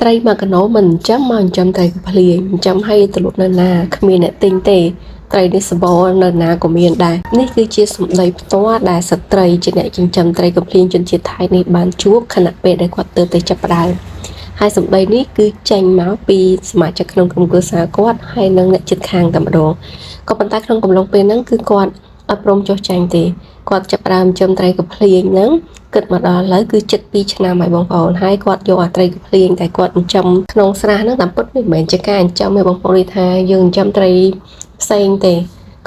ត្រីមួយកណោមិនចិញ្ចឹមមកចិញ្ចឹមត្រីកំភ្លាញចិញ្ចឹមឲ្យទៅលក់នៅណាគ្មានអ្នកទិញទេត្រីនេះសបល់នៅណាក៏មានដែរនេះគឺជាសម្ដីផ្ទាល់ដែលស្ត្រីជាអ្នកចិញ្ចឹមត្រីកំភ្លាញជនជាតិថៃនេះបានជួបខណៈពេលដែលគាត់ទើបតែចាប់ផ្ដើមហើយសម្ដីនេះគឺចេញមកពីសមាជិកក្នុងក្រុមគ្រួសារគាត់ហើយនិងអ្នកជិតខាងតែម្ដងក៏ប៉ុន្តែក្នុងកំឡុងពេលហ្នឹងគឺគាត់អត់ព្រមចុះចាញ់ទេគាត់ចាប់ផ្ដើមចិញ្ចឹមត្រីកំភ្លាញហ្នឹងគិតមកដល់ឥឡូវគឺជិត2ឆ្នាំហើយបងប្អូនហើយគាត់យកអាត្រីកំភ្លាញតែគាត់ចិញ្ចឹមក្នុងស្រះហ្នឹងតាមពិតវាមិនមែនជាការចិញ្ចឹមទេបងប្អូននិយាយថាយើងចិញ្ចឹមត្រីផ្សេងទេ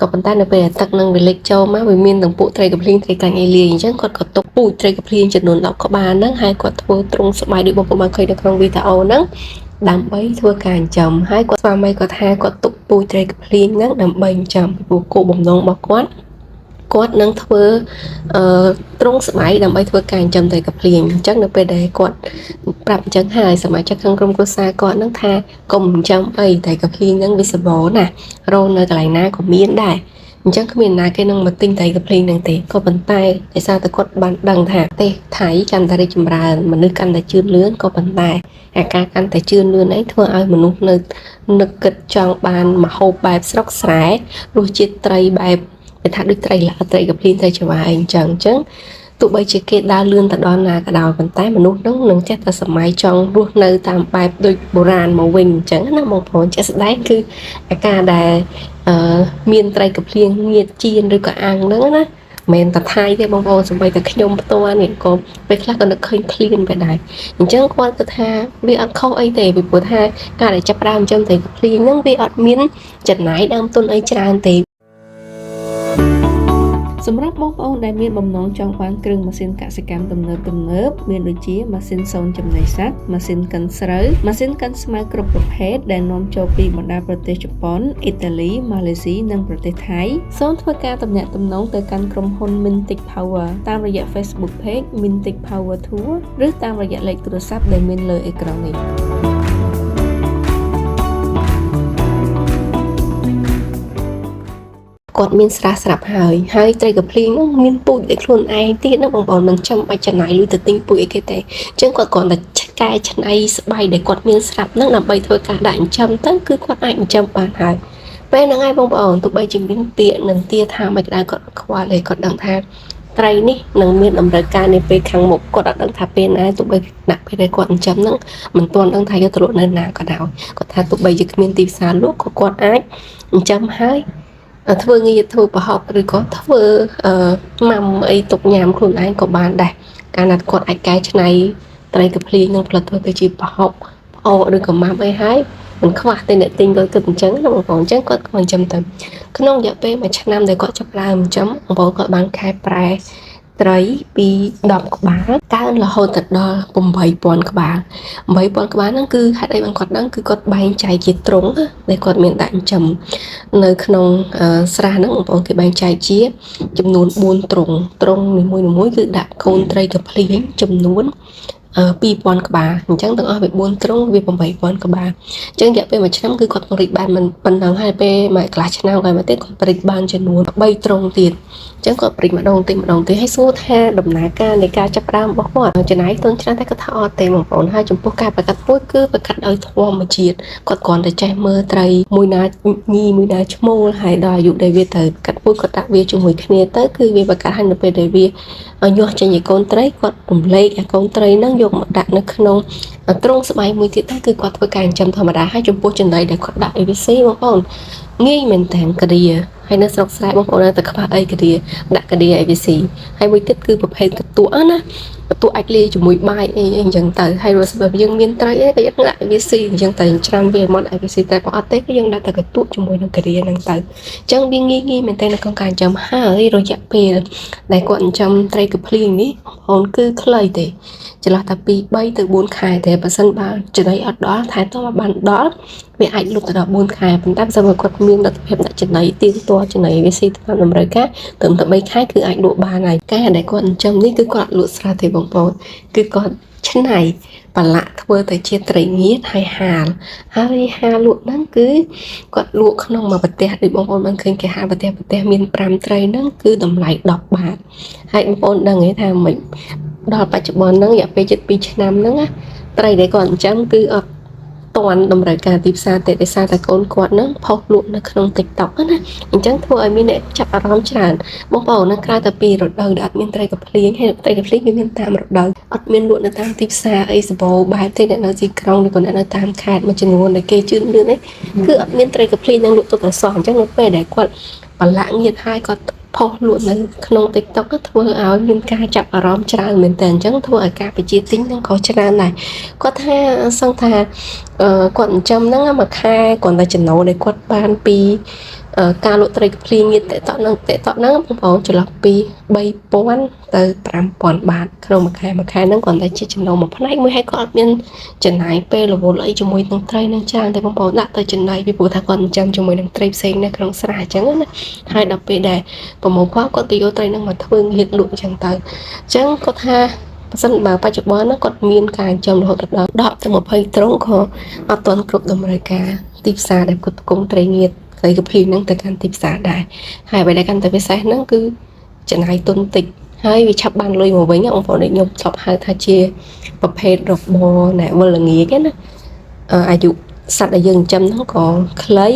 ក៏ប៉ុន្តែនៅពេលដែលទឹកនឹងវាលិចចូលមកវាមានទាំងពួកត្រីកំភ្លៀងត្រីកាញ់អីលាយអញ្ចឹងគាត់ក៏ទុកពូជត្រីកំភ្លៀងចំនួន10ក្បាលហ្នឹងហើយគាត់ធ្វើទ្រុងស្បៃដូចបងប្អូនបានឃើញនៅក្នុងវីដេអូហ្នឹងដើម្បីធ្វើការចិញ្ចឹមហើយគាត់ស្វាមីគាត់ថាគាត់ទុកពូជត្រីកំភ្លៀងហ្នឹងដើម្បីចិញ្ចឹមពីព្រោះគោលបំណងរបស់គាត់គាត់នឹងធ្វើអឺទ្រុងស្បៃដើម្បីធ្វើការចិញ្ចឹមត្រីកំភ្លៀងអញ្ចឹងនៅពេលដែលគាត់ប្រាប់អញ្ចឹងហើយសមាជិកក្នុងក្រុមគ្រួសារគាត់នឹងថាកុំចិញ្ចឹមអីត្រីកំភ្លៀងហ្នឹងវាសម្បូរណាស់រកនៅកន្លែងណាក៏មានដែរអញ្ចឹងគ្មានណាគេនឹងមកទិញត្រីកំភ្លៀងហ្នឹងទេក៏ប៉ុន្តែដោយសារតែគាត់បានដឹងថាប្រទេសថៃកាន់តែរីកចម្រើនមនុស្សកាន់តែជឿនលឿនក៏ប៉ុន្តែអាការកាន់តែជឿនលឿនអីធ្វើឲ្យមនុស្សនៅនឹកគិតចង់បានម្ហូបបែបស្រុកស្រែរសជាតិត្រីបែបគេថាដូចត្រីល្អត្រីកំភ្លៀងត្រីច្រវាអីអញ្ចឹងអញ្ចឹងទោះបីជាគេដើរលឿនទៅដល់ណាក៏ដោយប៉ុន្តែមនុស្សហ្នឹងនឹងចេះតែសម័យចង់រស់នៅតាមបែបដូចបុរាណមកវិញអញ្ចឹងណាបងប្អូនជាក់ស្ដែងគឺអាការដែលអឺមានត្រីកំភ្លៀងងៀតចៀនឬក៏អាំងហ្នឹងណាមិនមែនតែថៃទេបងប្អូនសូម្បីតែខ្ញុំផ្ទាល់នេះក៏ពេលខ្លះក៏នឹកឃើញឃ្លានไปដែរអញ្ចឹងគាត់គិតថាវាអត់ខុសអីទេពីព្រោះថាការដែលចាប់ផ្ដើមចិញ្ចឹមត្រីកំភ្លៀងហ្នឹងវាអត់មានចំណាយដើមទុនអីច្រើនទេ សម្រាប់បងប្អូនដែលមានបំណងចង់បានគ្រឿងម៉ាស៊ីនកសិកម្មទំនើបទំនើបមានដូចជាម៉ាស៊ីនសូនចំណីសត្វម៉ាស៊ីនកិនស្រូវម៉ាស៊ីនកិនស្មៅគ្រប់ប្រភេទដែលនាំចូលពីបណ្ដាប្រទេសជប៉ុនអ៊ីតាលីម៉ាឡេស៊ីនិងប្រទេសថៃសូមធ្វើការទំនាក់ទំនងទៅកាន់ក្រុមហ៊ុន Mintic Power តាមរយៈ Facebook Page Mintic Power Tour ឬតាមរយៈលេខទូរស័ព្ទដែលមានលើអេក្រង់នេះ គាត់មានស្រះស្រាប់ហើយហើយត្រីកាភ្លៀងហ្នឹងមានពូជដោយខ្លួនឯងទៀតណាបងប្អូនមិនចាំបាច់ចំណាយលុយទៅទិញពូជអីគេទេអញ្ចឹងគាត់គ្រាន់តែកែច្នៃស្បៃដែលគាត់មានស្រាប់ហ្នឹងដើម្បីធ្វើការដាក់ចិញ្ចឹមទៅគឺគាត់អាចចិញ្ចឹមបានហើយពេលហ្នឹងឯងបងប្អូនទោះបីជាមានពាក្យនឹងទាថាមិនក្តៅគាត់អត់ខ្វល់ទេគាត់ដឹងថាត្រីនេះនឹងមានតម្រូវការនៅពេលខាងមុខគាត់អត់ដឹងថាពេលណាទោះបីដាក់ពេលដែលគាត់ចិញ្ចឹមហ្នឹងមិនទាន់ដឹងថាយកទៅលក់នៅណាក៏ដោយគាត់ថាទោះបីជាគ្មានទីផ្សារលក់ក៏គាត់អាចចិញ្ចឹមហើយ ធ្វើងារធ្វើប្រហុកឬក៏ធ្វើអឺម៉ាំអីទុកញ៉ាំខ្លួនឯងក៏បានដែរកាលណាគាត់អាចកែច្នៃត្រីកាភ្លីងនឹងផលិតធ្វើទៅជាប្រហុកផ្អកឬក៏ម៉ាំអីហើយមិនខ្វះទេអ្នកទិញគាត់គិតអញ្ចឹងណាបងប្អូនអញ្ចឹងគាត់ក៏ចិញ្ចឹមទៅក្នុងរយៈពេលមួយឆ្នាំដែលគាត់ចាប់ដើមចិញ្ចឹមបងប្អូនគាត់បានខែប្រែត្រីពី10ក្បាលកើនរហូតទៅដល់8000ក្បាល8000ក្បាលហ្នឹងគឺហេតុអីបានគាត់ដឹងគឺគាត់បែងចែកជាទ្រុងណាដែលគាត់មានដាក់ចិញ្ចឹម នៅក្នុងស្រះហ្នឹងបងប្អូនគេបែងចែកជាចំនួន4ទ្រុងទ្រុងនីមួយៗគឺដាក់កូនត្រីកាភ្លៀងចំនួន2000ក្បាលអញ្ចឹងទាំងអស់វា4ទ្រុងវា8000ក្បាលអញ្ចឹងរយៈពេលមួយឆ្នាំគឺគាត់ពង្រីកបានមិនប៉ុណ្ណឹងហើយពេលមួយកន្លះឆ្នាំក្រោយមកទៀតគាត់ពង្រីកបានចំនួន3ទ្រុងទៀតអញ្ចឹងគាត់ពង្រីកម្ដងតិចម្ដងទៀតហើយសួរថាដំណើរការនៃការចាប់ផ្ដើមរបស់គាត់ចំណាយទុនច្រើនតែគាត់ថាអត់ទេបងប្អូនហើយចំពោះការបង្កាត់ពូជគឺបង្កាត់ដោយធម្មជាតិគាត់គ្រាន់តែចេះមើលត្រីមួយណាញីមួយណាឈ្មោលហើយដល់អាយុដែលវាត្រូវកាត់ពូជគាត់ដាក់វាជាមួយគ្នាទៅគឺវាបង្កាត់ឲ្យនៅពេលដែលវាញាស់ចេញជាកូនត្រីគាត់រំលែកអាកូនត្រីហ្នឹងយកមកដាក់នៅក្នុងទ្រុងស្បៃមួយទៀតទៅគឺគាត់ធ្វើការចិញ្ចឹមធម្មតាហើយចំពោះចំណីដែលគាត់ដាក់ ABC បងប្អូនងាយមែនតើកាឌាហើយនៅស្រុកស្រែបងប្អូននៅតែខ្វះអីកាឌាដាក់កាឌា ABC ហើយមួយទៀតគឺប្រភេទកន្ទក់ណាកន្ទក់អាចលាយជាមួយបាយអីអញ្ចឹងទៅហើយបើសិនយើងមានត្រីអីក៏យើងដាក់ ABC អញ្ចឹងទៅច្រាំវាមក ABC តែបើអត់ទេគឺយើងដាក់តែកន្ទក់ជាមួយនឹងកាឌាហ្នឹងទៅអញ្ចឹងវាងាយងាយមែនតើនៅក្នុងការចិញ្ចឹមហើយរយៈពេលដែលគាត់ចិញ្ចឹមត្រីកាភ្លៀងនេះបងប្អូនគឺខ្លីទេចន្លោះតែពី3ទៅ4ខែទេបើសិនបើចំណីអត់ដល់ថែទាំឲ្យបានដល់វាអាចលុបទៅដល់4ខែប៉ុន្តែបើសិនបើគាត់មានលទ្ធភាពដាក់ចំណីទៀងទាត់ចំណីវាស៊ីតាមតម្រូវការត្រឹមតែ3ខែគឺអាចលក់បានហើយការដែលគាត់ចិញ្ចឹមនេះគឺគាត់អត់លក់ស្រស់ទេបងប្អូនគឺគាត់ឆ្នៃប្រឡាក់ធ្វើទៅជាត្រីងៀតហើយហាលហើយហាលលក់ហ្នឹងគឺគាត់លក់ក្នុងមួយប្រទេសដូចបងប្អូនបានឃើញគេហាលប្រទេសប្រទេសមាន5ត្រីហ្នឹងគឺតម្លៃ10បាតហើយបងប្អូនដឹងទេថាមិនដល់បច្ចុប្បន្នហ្នឹងរយៈពេលជិត2ឆ្នាំហ្នឹងណា ត្រីដែលគាត់ចិញ្ចឹមគឺអត់ទាន់តម្រូវការទីផ្សារទេដោយសារតែកូនគាត់ហ្នឹងផុសលក់នៅក្នុង TikTok ណាអញ្ចឹងធ្វើឲ្យមានអ្នកចាប់អារម្មណ៍ច្រើនបងប្អូននឹងក្រៅតែពីរដូវដែលអត់មានត្រីកំភ្លៀងហើយត្រីកំភ្លៀងវាមានតាមរដូវអត់មានលក់នៅតាមទីផ្សារអីសម្បូរបែបទេអ្នកនៅទីក្រុងឬក៏អ្នកនៅតាមខេត្តមួយចំនួនដែលគេជឿនលឿននេះគឺអត់មានត្រីកំភ្លៀងនឹងលក់ទុកតែសោះអញ្ចឹងនៅពេលដែលគាត់ប្រឡាក់ងៀតហើយគាត់ផុសលក់នៅក្នុង TikTok ក៏ធ្វើឲ្យមានការចាប់អារម្មណ៍ច្រើនមែនតើអញ្ចឹងធ្វើឲ្យការបញ្ជាទិញនឹងក៏ច្រើនដែរគាត់ថាសឹងថាអឺគាត់ចិញ្ចឹមហ្នឹងមួយខែគ្រាន់តែចំណូលដែលគាត់បានពីការលក់ត្រីកំភ្លៀងងៀត TikTok ហ្នឹង TikTok ហ្នឹងបងប្អូនចន្លោះពី3000ទៅ5000បាតក្នុងមួយខែមួយខែហ្នឹងគ្រាន់តែជាចំណូលមួយផ្នែកមួយហើយគាត់អត់មានចំណាយពេលរវល់អីជាមួយនឹងត្រីនឹងច្រើនតែបងប្អូនដាក់ទៅចំណៃពីព្រោះថាគាត់ចិញ្ចឹមជាមួយនឹងត្រីផ្សេងនៅក្នុងស្រះអញ្ចឹងណាហើយដល់ពេលដែលប្រមូលផលគាត់ទៅយកត្រីហ្នឹងមកធ្វើងៀតលក់អញ្ចឹងទៅអញ្ចឹងគាត់ថាបើសិនបើបច្ចុប្បន្នណាគាត់មានការចិញ្ចឹមរហូតដល់10ទៅ20ទ្រុងក៏អត់ទាន់គ្រប់តម្រូវការទីផ្សារដែលគាត់ផ្គង់ត្រីងៀតត្រីកាភីហ្នឹងទៅកាន់ទីផ្សារដែរហើយអ្វីដែលកាន់តែពិសេសហ្នឹងគឺចំណាយទុនតិចហើយវាឆាប់បានលុយមកវិញបងប្អូនដូចខ្ញុំធ្លាប់ហៅថាជាប្រភេទរបរណែវិលល្ងាចណាអាយុសត្វដែលយើងចិញ្ចឹមហ្នឹងក៏ខ្លី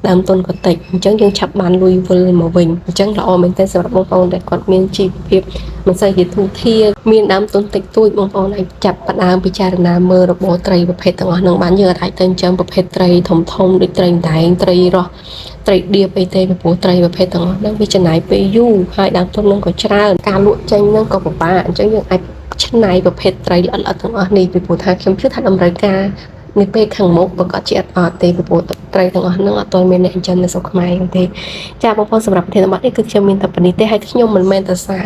ដើមទុនក៏តិចអញ្ចឹងយើងឆាប់បានលុយវិលមកវិញអញ្ចឹងល្អមែនទែនសម្រាប់បងប្អូនដែលគាត់មានជីវភាពមិនសូវជាធូរធារមានដើមទុនតិចតួចបងប្អូនអាចចាប់ផ្ដើមពិចារណាមើលរបរត្រីប្រភេទទាំងអស់ហ្នឹងបានយើងអាចទៅចិញ្ចឹមប្រភេទត្រីធំធំដូចត្រីដែងត្រីរស់ត្រីដៀបអីទេពីព្រោះត្រីប្រភេទទាំងអស់ហ្នឹងវាចំណាយពេលយូរហើយដើមទុនហ្នឹងក៏ច្រើនការលក់ចេញហ្នឹងក៏ពិបាកអញ្ចឹងយើងអាចឆ្នៃប្រភេទត្រីល្អិតៗទាំងអស់នេះពីព្រោះថាខ្ញុំជឿថាតម្រូវការនៅពេលខាងមុខប្រកាសជាអត់អត់ទេពីព្រោះត្រីទាំងអស់ហ្នឹងអត់ទាន់មានអ្នកចិញ្ចឹមនៅស្រុកខ្មែរហ្នឹងទេចាបងប្អូនសម្រាប់ប្រធានបទនេះគឺខ្ញុំមានតែប៉ុណ្នេះទេហើយខ្ញុំមិនមែនតែសា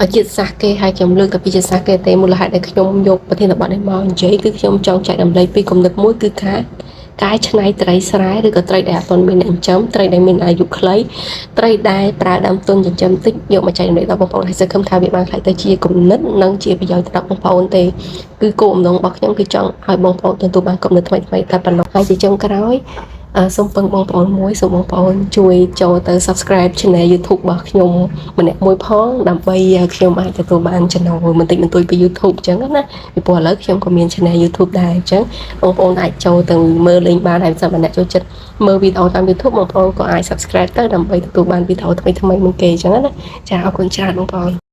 រជាតិសាសន៍គេហើយខ្ញុំលើកតែពីជាតិសាសន៍គេទេមូលហេតុដែលខ្ញុំយកប្រធានបទនេះមកនិយាយគឺខ្ញុំចង់ចែករំលែកពីគំនិតមួយគឺការកែច្នៃត្រីស្រែឬក៏ត្រីដែលអត់ទាន់មានអ្នកចិញ្ចឹមត្រីដែលមានអាយុខ្លីត្រីដែលប្រើដើមទុនចិញ្ចឹមតិចយកមកចែករំលែកដល់បងប្អូនហើយសង្ឃឹមថាវាបានក្លាយទៅជាគំនិតនិងជាប្រយោជន៍ដល់បងប្អូនទេគឺគោលបំណងរបស់ខ្ញុំគឺចង់ឲ្យបងប្អូនទទួលបានគំនិតថ្មីៗតែប៉ុណ្ណោះហើយជាចុងក្រោយអឺសូមពឹងបងប្អូនមួយសូមបងប្អូនជួយចូលទៅ Subscribe Channel YouTube របស់ខ្ញុំម្នាក់មួយផងដើម្បីខ្ញុំអាចទទួលបានចំណូលបន្តិចបន្តួចពី YouTube អញ្ចឹងណាពីព្រោះឥឡូវខ្ញុំក៏មាន Channel YouTube ដែរអញ្ចឹងបងប្អូនអាចចូលទៅមើលលេងបានហើយសម្រាប់អ្នកចូលចិត្តមើលវីដេអូតាម YouTube បងប្អូនក៏អាច Subscribe ទៅដើម្បីទទួលបានវីដេអូថ្មីៗមុនគេអញ្ចឹងណាចាអរគុណច្រើនបងប្អូន។